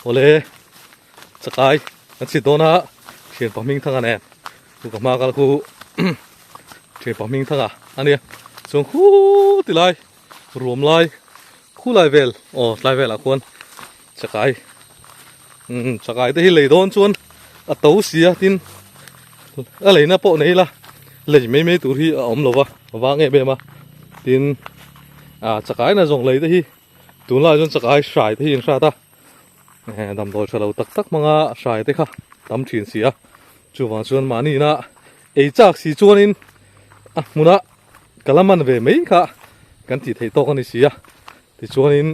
Awle chakai kan chhit dawn a thian pa hming thanga nen chu ka hma kal khu thian pa hming thanga a nia chuan khu ti lai ruam lai khu lai vel aw tlai velah khuan chakai umm chakai te hi lei dawn chuan a to si a tin a leina pawh nei ila lei mai mai tur hi a awm lo va a vang em em a tin ah chakai na zawng lei te hi tunlai chuan chakai hrai te hi an hrat a damdawi tha lo tak tak hmanga hrai te kha tam thin si a chuvang chuan mahni ina ei chak si chuanin a hmuna ka la man ve mai kha kan tih theih tawk a ni si a tichuanin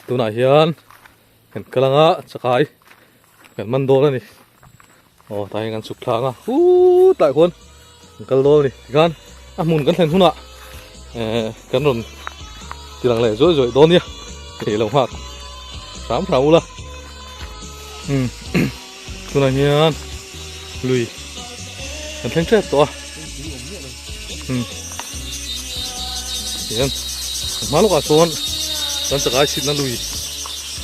tunah hian kan kal anga chakai kan man dawn a ni aw tah hian kan chhuk thla anga huuuh khuan kan kal dawn a ni tikhan a hmun kan thlen hunah ehh kan rawn ti lang leh zuai zuai dawn nia hei lo nghak hram hram ula umm tunah hian lui kan thleng tep tawh a umm tihian hma lawkah sawn kan chakai chhitna lui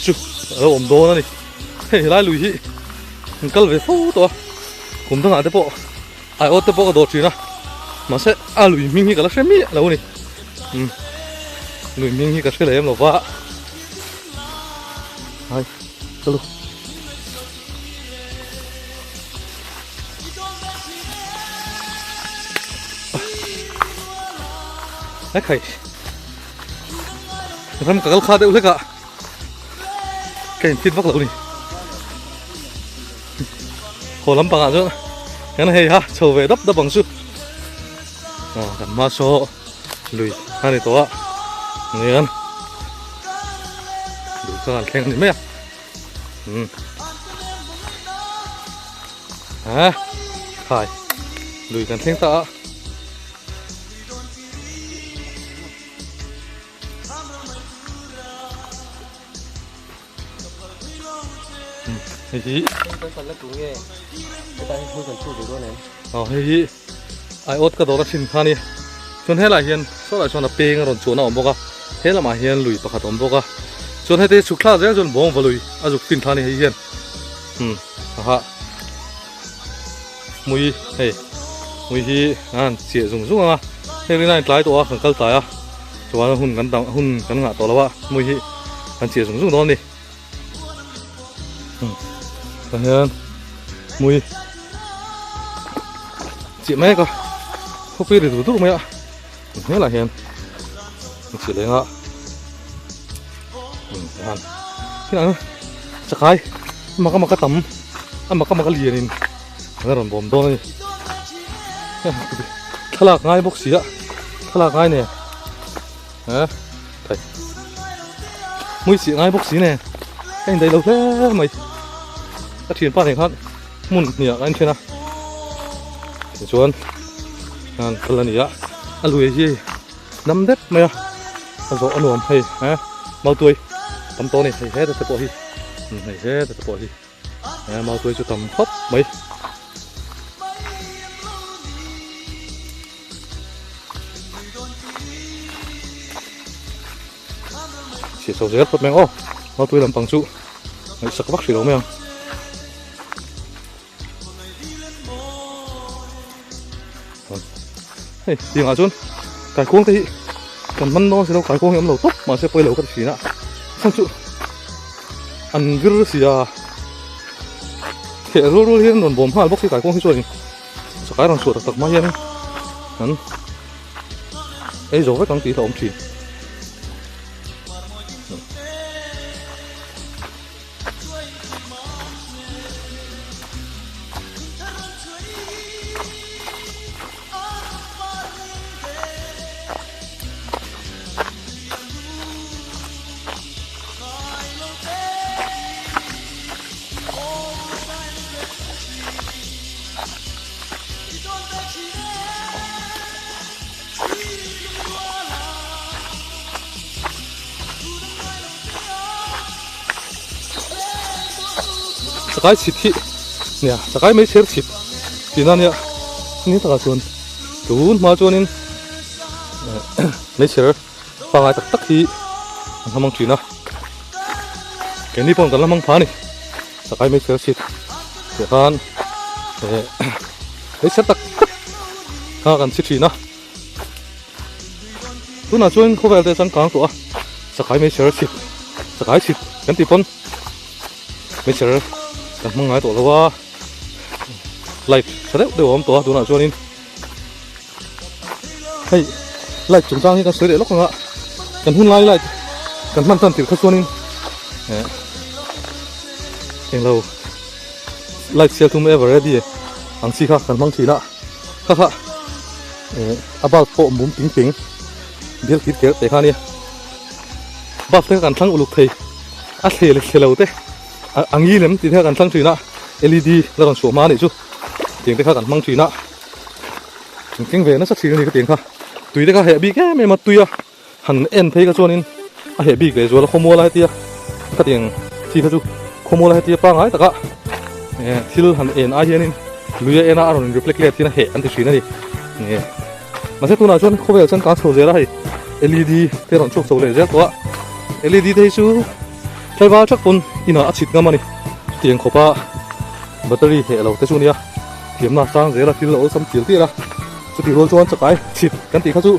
chu a lo awm dawn a ni. Hei helai lui hi an kal ve fo tawh a kum dangah te pawh aiawt te pawh ka dawr thin a mahse a lui hming hi ka la hre miah lo a ni umm lui hming hi ka hre lem lo va hai chalu Ai khai ram ka kal kha deuh hlek a. Ka in fit vak lo ni haw lampangah chuan kan hei ha chho ve dap dap ang chu aw kan hma saw lui a ni tawh a nian lui kha kan thleng a ni mai a um ha khai lui kan thleng ta a. Hei hi aw hei hi aiawt ka dawr a thin kha a ni chuan helaiah hian sawlaiah sawn a peng a rawn chuan a awm bawk a he lamah hian lui pakhat a awm bawk a chuan heti chhuk thlak zel chuan bawngva lui a zuk fin thla a ni hei hian umm aha mui hei mui hi a han chiah zung zung ang a hei rin a intlai tawh a kan kal tlai a chuan hun kan dang hun kan ngah tawh lo a mui hi kan chiah zung zung dawn a ni tah hian mui chiah mek a khawpui ri dur dur mai a hmelah hian a chiah leng a han khian chakai a mak a mak a tam a mak a mak a lian in an rawn bawm dawn a ni thlalak ngai bawk si a thlalak ngai nen eh thei hmui chih ngai bawk si nen ka indaih lo hle mai ka thianpa nen khan hmun hniah ka inthen a tichuan an kal a ni a a lui hi dam dep mai a a zawh a nuam hei eh mautuai tam tawh a ni hei heta te pawh hi hei heta te pawh hi eh mautuai chu tam khawp mai. Chhiah chho zel phawt mai ang aw mautuai lampang chu ngaihsak vak hrih lo mai ang. Hei tiangah chuan kaikuang te hi kan man dawn si lo kaikuang hi awm lo tawp mahse pawi lo ka ti thin a chhan chu an vir si a theh rual rual hian an rawn bawm nghal bawk si kaikuang hi chuan chakai rawn chhuah tak tak hma hian an ei zo vek ang tih hi a awm thin. Chakai chhit hi nia chakai mai chher chhit tihna ania ni takah chuan tun hma chuanin mai chher pangai tak tak hi an hmang thin a. Keini pawh kan la hmang pha a ni. Chakai meichher chhit tih khan eh meichher tak tak kha kan chhi thin a. Tunah chuan khawvel te changkang tawh a, chakai meichher chhit chakai chhit kan tih pawn meichher kan hmang ngai tawh lo a, light tha deuh deuh a awm tawh a tunah chuanin hei light chungchang hi kan sawi leh lawk ang a kan hun lai light kan hman tan tir kha chuanin eh englo light sial thum ever ready ang chi kha kan hmang thin a kha kha eh a bulb pawh mum ping ping bial kir ker teh kha ania bulb te kha kan thlang uluk thei a thle leh thle lo te a ngil em tih te kha kan thlang thin a led la rawn chhuah hma anih chu tiang te kha kan hmang thin a an keng ve nasa thin a ni ka tiang kha tui te kha heh bik em em a tui a han en phei kha chuanin a heh bik leh zual a khawmual a hetia khatiang chi kha chu khawmual a hetia pangai taka eh thil han en ai hianin lui a en a a rawn reflect let hian a heh an ti thin a ni eh mahse tunah chuan khawvel chuan kan chho zel a hei led te rawn chhuak chho leh zel tawh a led te hi chu tlaivar thak pawn inah a chhit ngam a ni chutiang khawpa battery heh lo te chu nia. Thiamna a sang zel a, thil a awlsam tial tial a, chutih rual chuan chakai chhit kan tih kha chu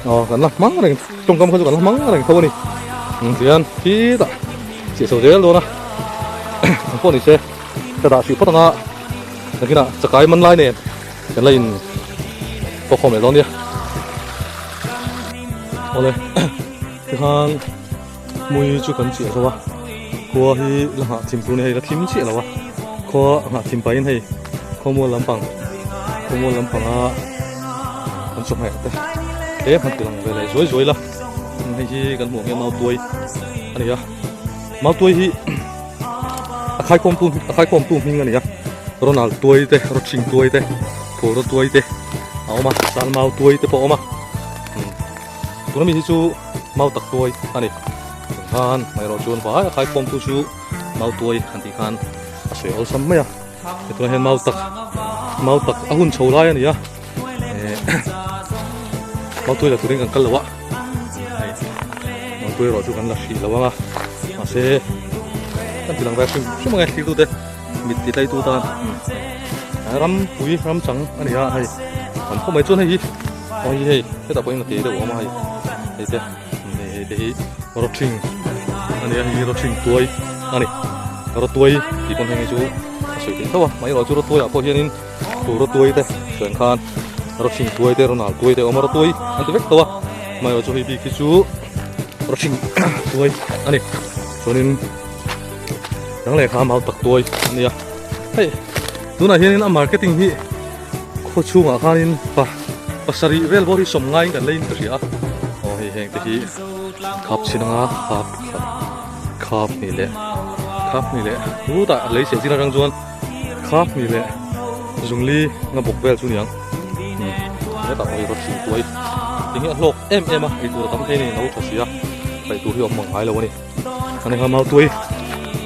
aw kan la hmang reng tawngkam kha chu kan la hmang reng tho a ni. Tihian khitah chhiah chho zel dawn a, ang pawh ni se ka dah hrih phawt ang a, nakinah chakai man lai nen kan la in pawkhawm leh dawn nia. Awle tikhan Hmui chu kan chiah zo a, khua hi la nghah thim tur a ni hei la thim chiah lo a, khua a nghah thim pahin hei khawmual lampang khawmual lampanga kan chawhmeh te tlem han ti lang ve leh zuai zuai la hei hi kan hmuh ang hian mautuai a ni a, mautuai hi a khaikhawm tu a khaikhawm tu hming a ni a, Ronald tuai te Rawchhing tuai te Phulraw tuai te a awm a, Salmau tuai te pawh a awm a. Tuna mi hi chu mau tak tuai a ni. Tun khan hmairawh chuan vai a khaikhawm tu chu mau tuai han tih khan a sawi awlsam mai a. He tunah hian mau tak mau tak a hun chho lai a ni a. Eh mau tuai la turin kan kal lo a. Hei mau tuai erawh chu kan la hrih lo ang a. Mahse kan ti lang ve hrim hrim ang e thlir tute mit ti tlai tu tan ram pui ram chang a ni a hei kan khaw mai chuan hei hi. Aw hi hei hetah pawhin a tei deuh a awm a hei hei te hei hei te hi rawthing a ni a hei hi rawthing tuai a ni rawtuai tih pawn heng hi chu a sawi theih tho a mahni erawh chu rawtuai ah pawh hianin thu rawtuai te sawi ang khan rawthing tuai te rawnal tuai te a awm a rawtuai an ti vek tho a mahni erawh chu hei bik hi chu rawthing tuai a ni chuanin dang leh kha mau tak tuai a ni a hei tunah hianin a marketing hi. Khaw chhungah khanin pa pasarih vel bawr hi sawm ngaiin kan leiin ka hria a aw hei heng te hi khap chin anga khap khat khap hnih leh khap hnih leh chutah lei cheh chin atang chuan khap hnih leh zungli nga bawk vel chu niang umm hetah pawh hi rawt hring tuai ti hi a hlawk em em a eitur a tam thei a ni no tha si a paih tur hi a awm mang ngai lo a ni ani kha mau tuai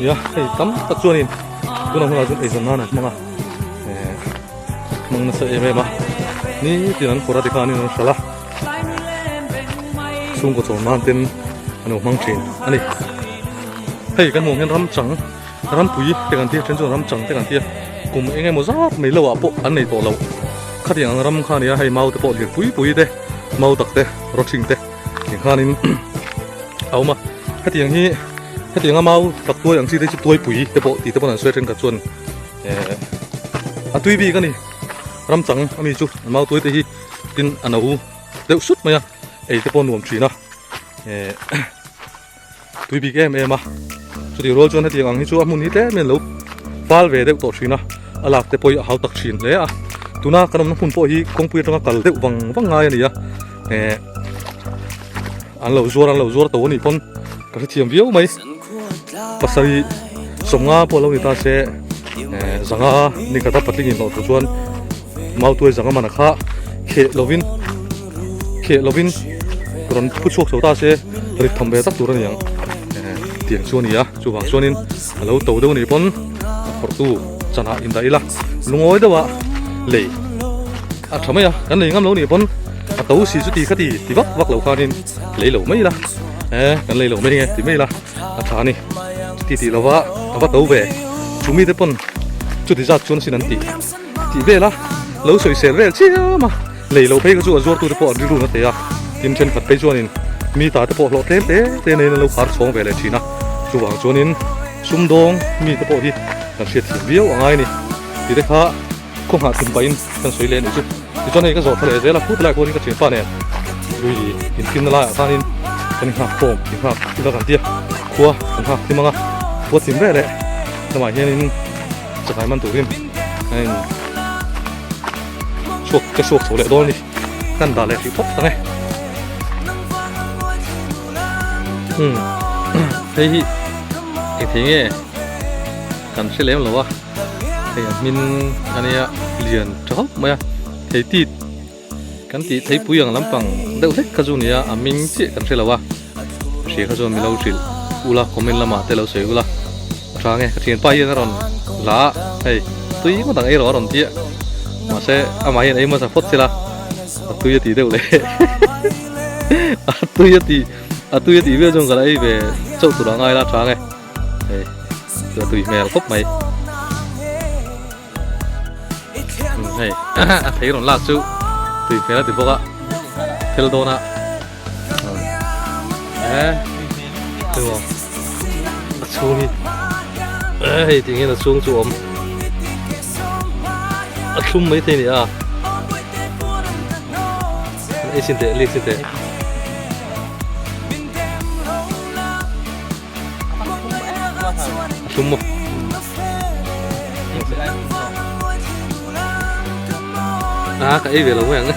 nia hei tam tak chuanin tunah hunah chuan eizawn nan an hmang a. Eh hmang nasa em em a ni tin an kawr a tikhanin an hralh a chhungkaw chawn nan ten an lo hmang thin a ni hei kan hmuh ang hian ram chang rampui te kan tia then chuan ram chang te kan tia kum eng emaw zat mai lo ah pawh an nei tawh lo khatiang ang ram kha a ni a hei mau te pawh lirpui pui te mau tak te rawthing te tikhanin a awm a hetiang hi hetiang a mau tak tuai ang chi te chu tuaipui te pawh tih te pawn an sawi thenkhat chuan eh a tui bik a ni ram chang a mi chu an mau tuai te hi tin a no deuh sut mai a ei te pawh nuam thin a eh tui bik em em a chutih rual chuan hetiang ang hi chu a hmun hi tlem in a lo fal ve deuh tawh thin a a lak te pawh hi a hau tak thin hle a tuna kan awmna hmun pawh hi kawngpui atanga kal deuh vang vang ngai a ni a eh an lo zuar an lo zuar to anih pawn ka hrethiam viau mai pasarih sawmnga pawh lo ni ta se eh zanga ni khat a patling inhlawh tur chuan mautuai zanga man a kha kheh lovin kheh lovin rawn pu chhuak chho ta se rit tham ve tak tur a ni ang eh tiang chu a ni a chuvang chuanin a lo to deuh anih pawn a phawrhtu chanah indah ila lungawi deuh a lei a tha mai a kan lei ngam lo nih pawn a to si chu ti kha ti ti vak vak lo khanin lei lo mai ila eh kan lei lo mai nge ti mai ila a tha a ni. Ti tih lova a va to ve. Chu mite pawn chuti zat chuan sin an tih tih vel a, lo sawisel vel chiam a, lei loh phei kha chu a zuartute pawh an rilru na thei a, tin thenkhat phei chuanin mi ta te pawh hlawh tlem te te neiin an lo khar chhawng ve leh thin a, chuvang chuanin sumdawng mite pawh hi kan hriat thiam viau a ngai a ni tih te kha khaw nghah thim pahin kan sawi leh a nih chu. Tichuan hei ka zawh thla leh zel a, khut lai khuanin ka thianpa nen lui inthimna laiah khanin kan inghak khawm inghak ila kan tia khua kan nghak thim ang a, khua thim vek leh lamah hianin chakai man turin kan in chhuak ka chhuak chho leh dawn a ni, kan dah leh hrih phawt ang e. Umm hei hi engthei nge kan hre lem lo a. Hei a hmin a nia lian tha khawp mai a thei tit kan tih theipui ang lampang deuh hlek kha chu nia a hming chiah kan hre lo a hria kha chuan milo hrilh ula comment lamah te lo sawi ula a tha nge ka thianpa hian a rawn la a hei tui ngawt ang ei rawh a rawn tia mahse amah hian ei hmasa phawt sela a tui a tih deuh leh a tui a tih a tui a tih viau chuan ka la ei ve chauh tur a ngai la a tha nge. Hei chu a tui hmel khawp mai hei a thei rawn lak chu tui hmel a ti bawk a thil dawn a e chu a chhung hi e hei ti hian a chhung chu awm a thlum mai thei a ni a ei sin teh lik sin teh. A hlum maw? A ka ei ve lo mai ang.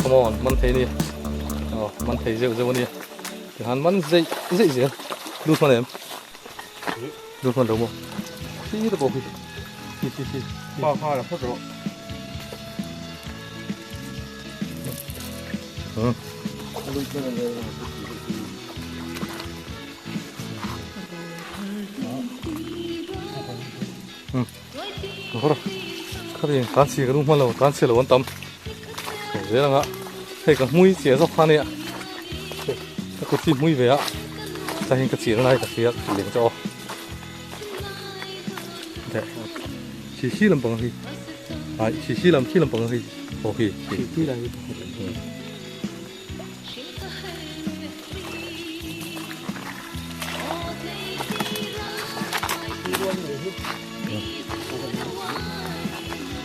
Come on, man thei ni. Oh, man thei zeuh zeuh ania. Tihan man zeih zeih zel. Lut hman em? Lut hman lo maw? Khi te pawh khi. Khi khi khi. Pa kha la phawt rawh. Tan chhi ka duh hman lo tan chhi lo an tam zel anga hei ka hmui chiah zawk kha ania ka kut hi hmui ve a chuan ka chian lai ka hria ka leng chu aw khi khi lampang hi ai khi khi lam khi lampang hi aw khi khi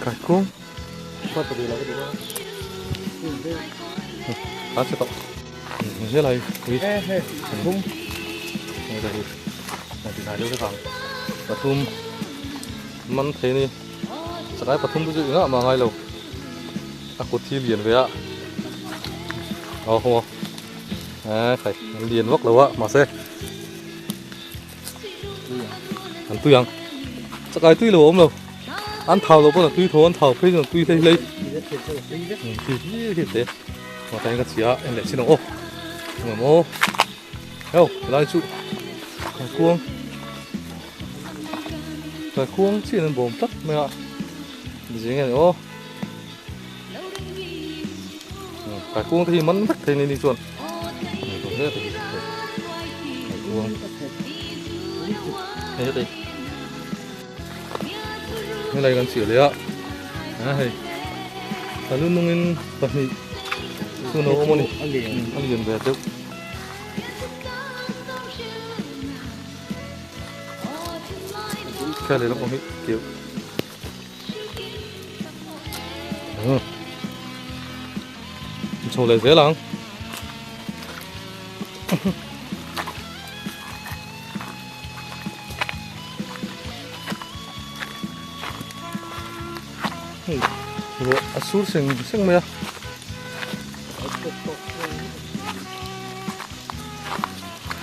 Kaikung Tá sẽ tọ Thế này Pathum Pathum Man thế ni Sakai pathum chu engah mah ngai lo A kut hi lian ve a Aw khaw maw Eee khai an lian vak lo a mahse An tui ang Chakai tui lo a awm lo An thau lo pawn a tui tho an thau phei chuan a tui hlei hlei Khi hlir hlir te Mahse ka chhia en leh chin ang aw Engemaw maw Heo helai chu Kaikuang Kaikuang chian an bawm tlat mai a Zing a ni aw Kaikuang te hi man vek thei ni ni chuan Kaikuang hei heti helai kan chhiah leh a a hei a lu nungin pahnih chu no awm a ni a lian ve deuh. Kha leh lam awm hi keuh. Chho leh zel ang. Hei ruah a sur seng seng mai a.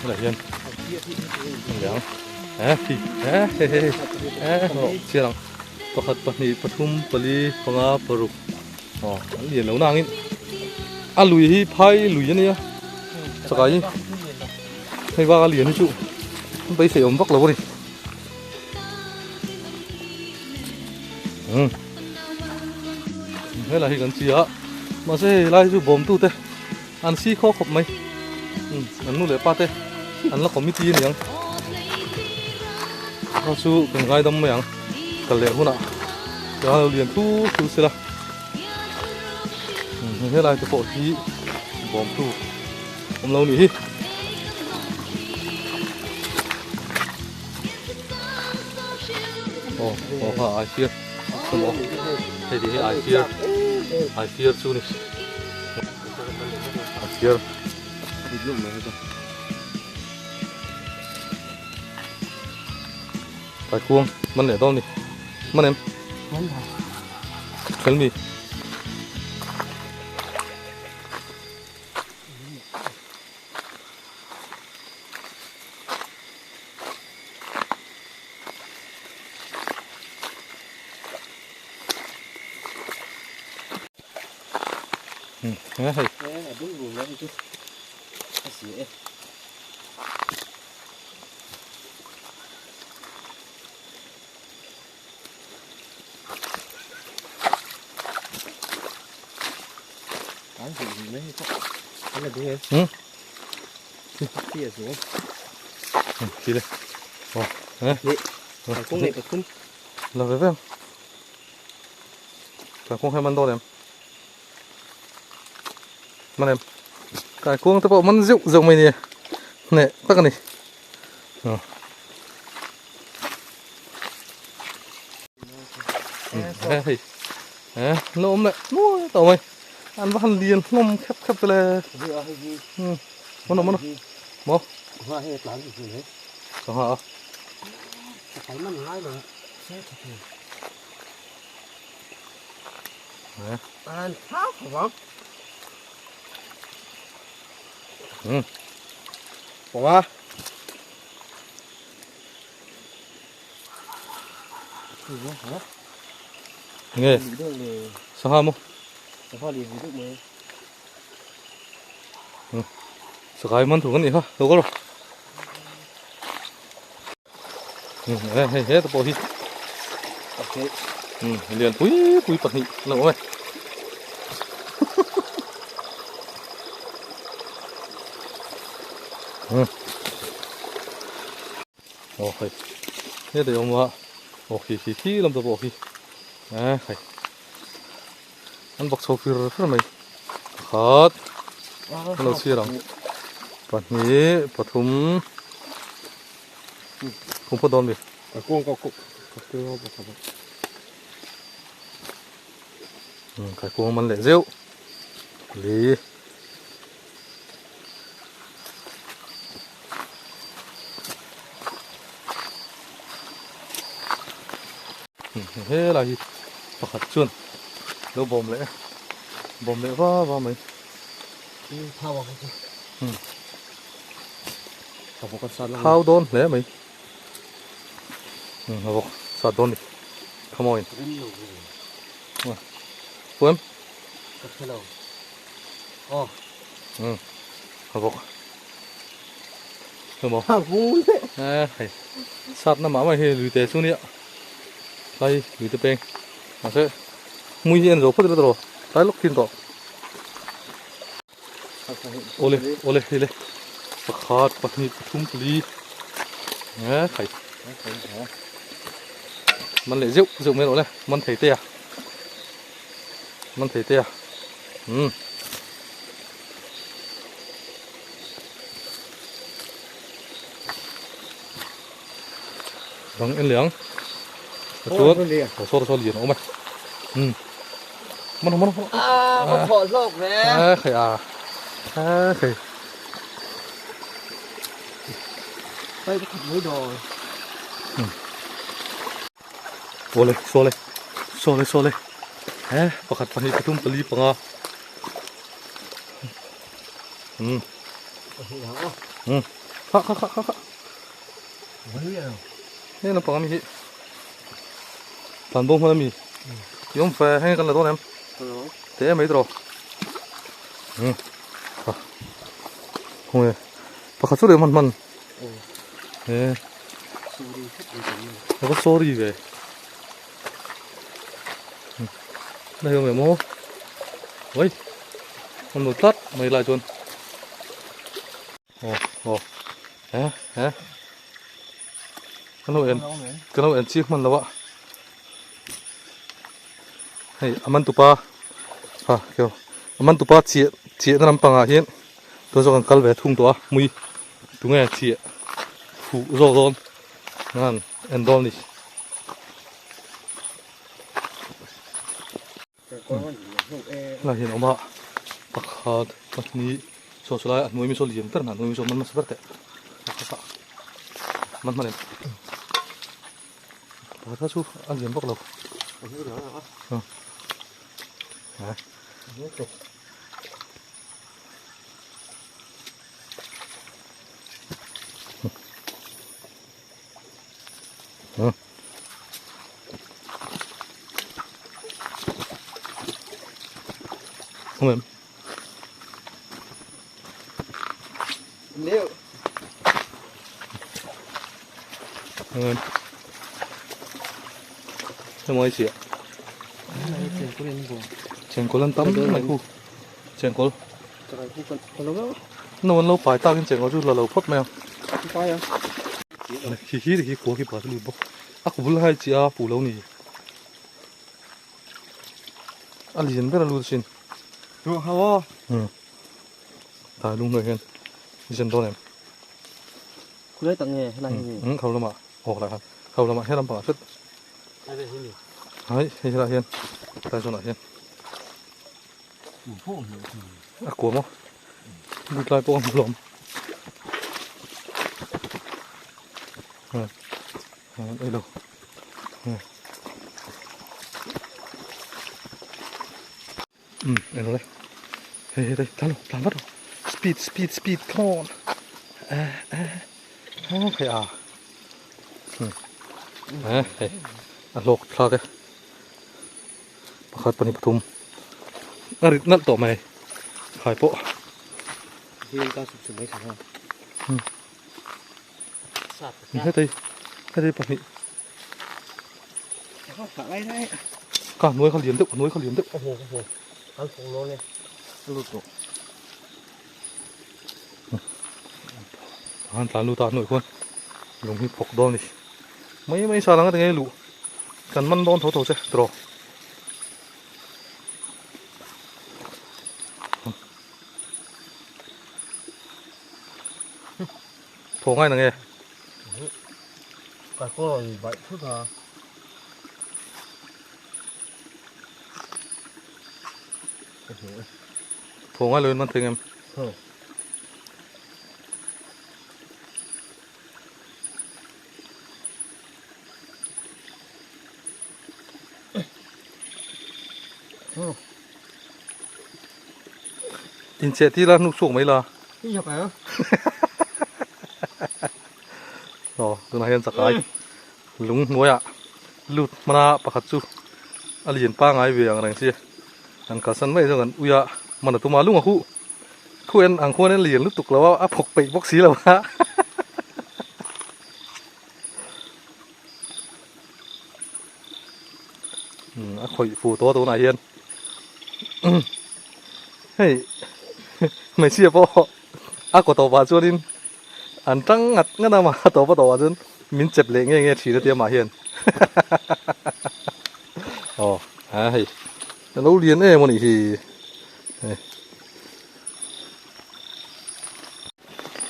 Helai hian liang eh khi eh he he eh chiang ang pakhat pahnih pathum pali panga paruk Aw an lian lo nangin a lui hi phai lui a nia chakai hi hei bak a lian hi chu an beisei awm vak lo a ni umm helai hi kan chi a mahse hei lai chu bawm tu te an si khaw khawp mai umm an nu leh pa te an la committee a niang kha chu kan ngaidam mai ang kal leh hunah chuan lo lian thu thu sela umm helai te pawh hi bawm tu awm lo nih hi. Aw aw kha ai fir saw hei hi ai fir ai fir chu ni ai fir Kai khuang man leh dawn ni man em fel mi La ve ve ang Kai khuang hian man dawn em Man em Kai khuang te pawh man zeuh zeuh mai nia hneh tak a ni Hei nó awm leh nuai tawh mai an va han lian hlawm khep khep te le maw maw maw sangha a Nge sangha maw Sakai man thu kan nih kha lo kal rawh hei he te pawh hi lian pui pui pahnih a lo awm e Aw hei heta awm a aw khi khi khi lam te pawh khi eh hei an bawk chho fir fir mai pakhat an lo chhiar ang pahnih pathum kum phawt dawn mi kaikuang man leh zeuh li. Helai hi pakhat chuan lo bawm leh a bawm leh va va mai thau dawn hle mai a bawk sat dawn ni khamawiin puam Aw. Um. A bawk. Emaw. Ha vung le. Eh hei. Sat na mah mai hi lui te chu nia. Tlai lui te peng. Mahse mui hi en zo phawt ila tawh. Tlai lawk thin tawh. Awle awle hei le. Pakhat pahnih pathum pali. Eh khai. Man leh zeuh zeuh mai rawh le. Man thei te a. Man thei te a umm dang en leh ang a chuan aw saw te saw lian a awm a umm. Man man man. A ka thawh hlawk ve. A khai a. A khai. Pai ka khat mai dawn. Awle sawle sawle sawle he pakhat pahnih pathum pali panga um um kha kha kha kha kha he nampang ami hi tlan bo hman ami i awm fe heng kan la dawn em te mai tawh um kha khawnge pakhat chu leh hman hman he a va sorry ve đây không mẹ mô ôi con một tắt mày lại chuan ồ ồ hả hả cái lô en cái lô en chiếc mình đâu ạ hei aman tupa ha kêu aman tupa chia chia nó nằm panga hian tôi cho kan kal ve thung tawh a mui tunge chiah fuh zawk dawn nan en dawn a ni. Helai hian a awm a pakhat pahnih saw chu lai a hnuai mi saw lian ber a hnuai mi saw man hmasa ber teh man hman em pakhat kha chu a lian vak lo. Không em. Liệu. Không em. Em ơi chị ạ. Chèn cổ lên tắm mày khu. Chèn cổ. Nó vẫn lâu phải tao cái chèn cổ chú là lâu phất mày không? Khi khi thì khi cố khi bỏ lùi bốc. À cũng vừa hay chị à phủ lâu nè. À liền biết là lùi xin. Ừ. Tại luôn rồi hen. Dân đó em. Kulai tak nge helai nge. Ừ, khâu lắm ạ. Ồ lại khâu lắm ạ, hết lắm bảo phết. Đấy, hei helai hian tlai zawnah hian a kuam a lut lai pawh a hmu hlawm ei lo um eng lo le hei hei tlan lo tlan vat rawh speed speed speed come on eh eh hei a eh hei a hlawk thlak e pakhat pahnih pathum a rit nalh tawh mai khai pawh hetei hetei pahnih Ka hnuai kha lian deuh, ka hnuai kha lian deuh. Han tlan lut a hnuai khuan lung hi phawk dawn a ni. Mai mai sa lang a ti nge luh kan man dawn tho tho che tiraw. Thaw ngai na nge. Ka kaw rawn baih thut a. Thaw ngai loin man thei ngem. Incheh ti la hnuk chhuak mai la. Aw tunah hian chakai lung hnuaiah lut hmana pakhat chu a lian pangai ve ang reng si an kalsan mai zawng an ui a hman a tum a lung a huh khu en ang khuan en lian lutuk lo a a phawk peih bawk si lo a a khawih fu tawh a tunah hian hei hmeichhia pawh a kaw tawpah chuanin An tang ngat ngat a mah tawp a tawpah chuan min chep leh nge nge thin a tia mah hian aw a hei a lo lian em a nih hi hei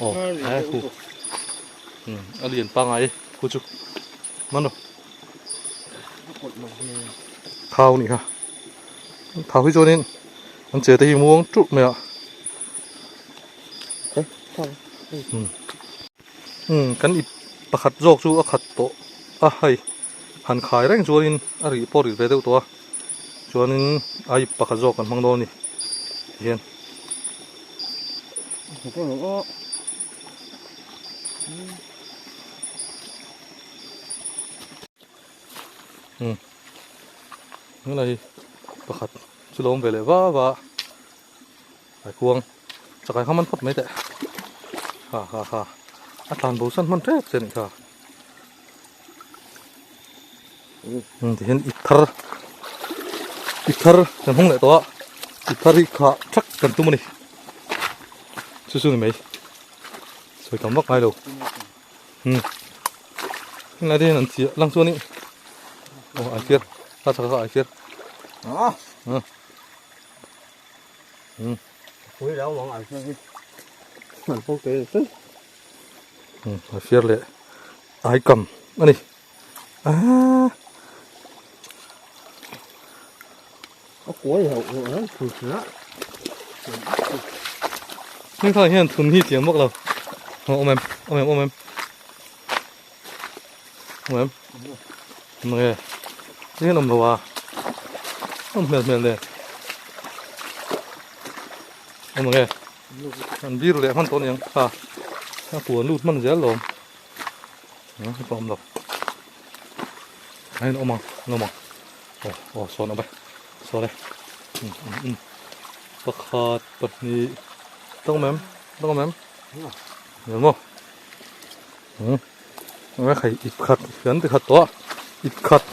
aw a khu um a lian pangai khu chu man rawh thau a nih kha. Thau hi chuanin an che te hi muang ṭulh mai a. Umm kan ip pakhat zawk chu a khat tawh a hei han khai reng chuanin a rih pawh a rih ve deuh tawh a chuanin a ip pakhat zawk kan hmang dawn a ni tihian. Umm helai pakhat chu lo awm ve leh va va a. Kaikuang chakai kha man phawt mai teh ha ha ha a tlan bo san hman tep che anih kha um tihian ip thar ip thar kan hawng leh tawh a ip thar hi khah thak kan tum a ni chu chu ni mai sawi tam vak ngai lo um helai te hian an chiah lang chuan in aw ai fiar a chak kha ai fiar ah Pui lo ang an hi. An pawh ke te. A fiar leh ai kam a ni. Ah. A kuai hauh hauh ang thun thun a. Heng thlang hian thun hi tiang vak lo. Awm em, awm em, awm em. Awm em. Awm nge. Hian awm lo a. Awm hmel hmel nen. Awm nge. An bir leh hman tawh aniang. Ha. A puan lut hman zel lawm. A pawh awm lo. A in awm ang. An awm ang. Aw, aw, sawn awm e. Sawn e. Um, um, um. Pakhat, pahnih. Tawng mem, tawng mem. Ngel maw? Umm a khai ip khat kan ti khat tawh a ip khat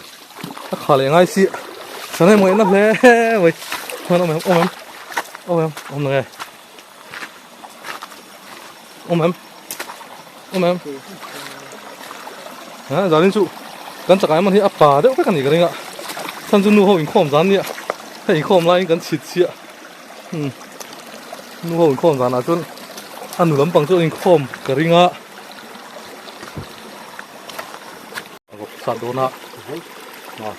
a kha leh ngai si sanai mawi na hle mai chuan awm em awm em awm em awm nge awm em awm em ha zalin chu kan chakai man hi a pa deuh vek a ni ka ring a chhan chu nu ho inkhawm zan nia hei inkhawm laiin kan chhit chiah umm nu ho inkhawm zanah chuan a nu lampang chu an inkhawm ka ring a a rawk sat dawn a a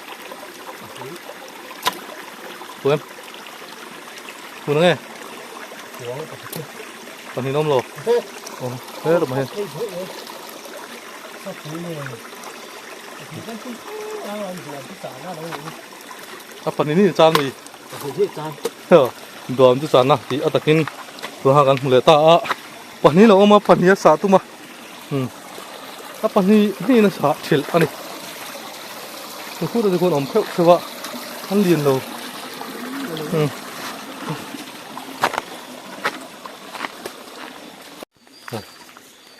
chuan hun ange pahnih an awm lo aw he rawh mahni a pahnih ni chan mi Duam chu chana tih a takin tunah kan hmu leh ta a pahnih lo awm a pahnih a sah tum a umm a pahnih hnihin a sah thelh a ni chu khutah te khuan a awm kheuh kheuh a an lian lo umm.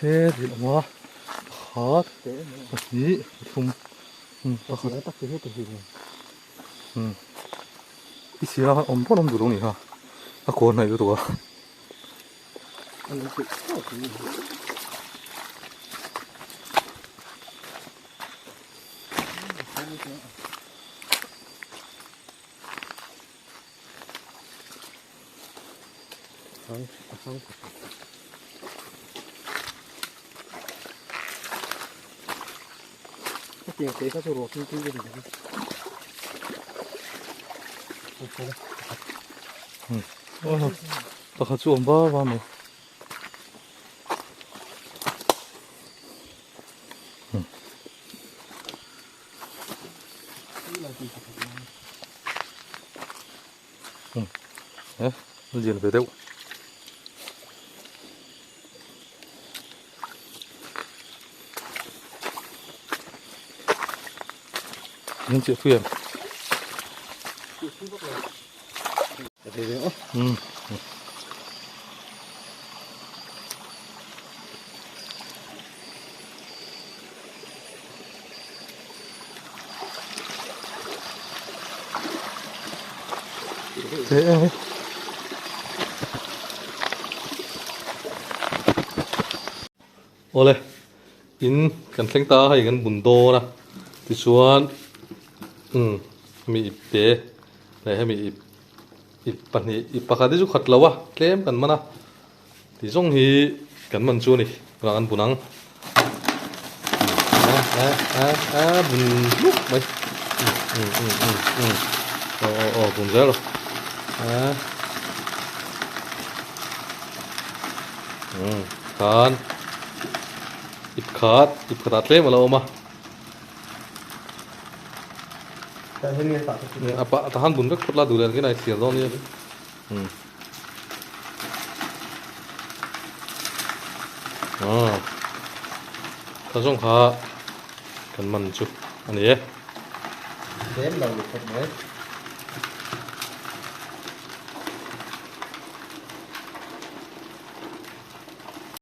He thil awm a pakhat pahnih pathum pakhat umm i sirah khan awm pawh an awm duh lo nih kha a kaw hnaih lutuk a. Pakhat chu awm va va mai. Eh, lian ve deuh. Min chiah thui em? Hmm. Thế Awle in kan thleng ta a hei kan bun dawn a tichuan umm mi ip te leh hemi ip ip pahnih ip pakhat hi chu khat lo a tlem kan man a Ti zawng hi kan man chu a ni tunah kan bun ang a a a bun hluk mai um um um um. Aw aw aw bun zel rawh. A. Umm khan ip khat ip khatah tlem a lo awm a. A pah tahan bun vek phawt la duh leh engtin a thlir dawn nia. Umm. Aw. Kha zawng kha kan man chu a ni e. Tlem lo ni khawp mai.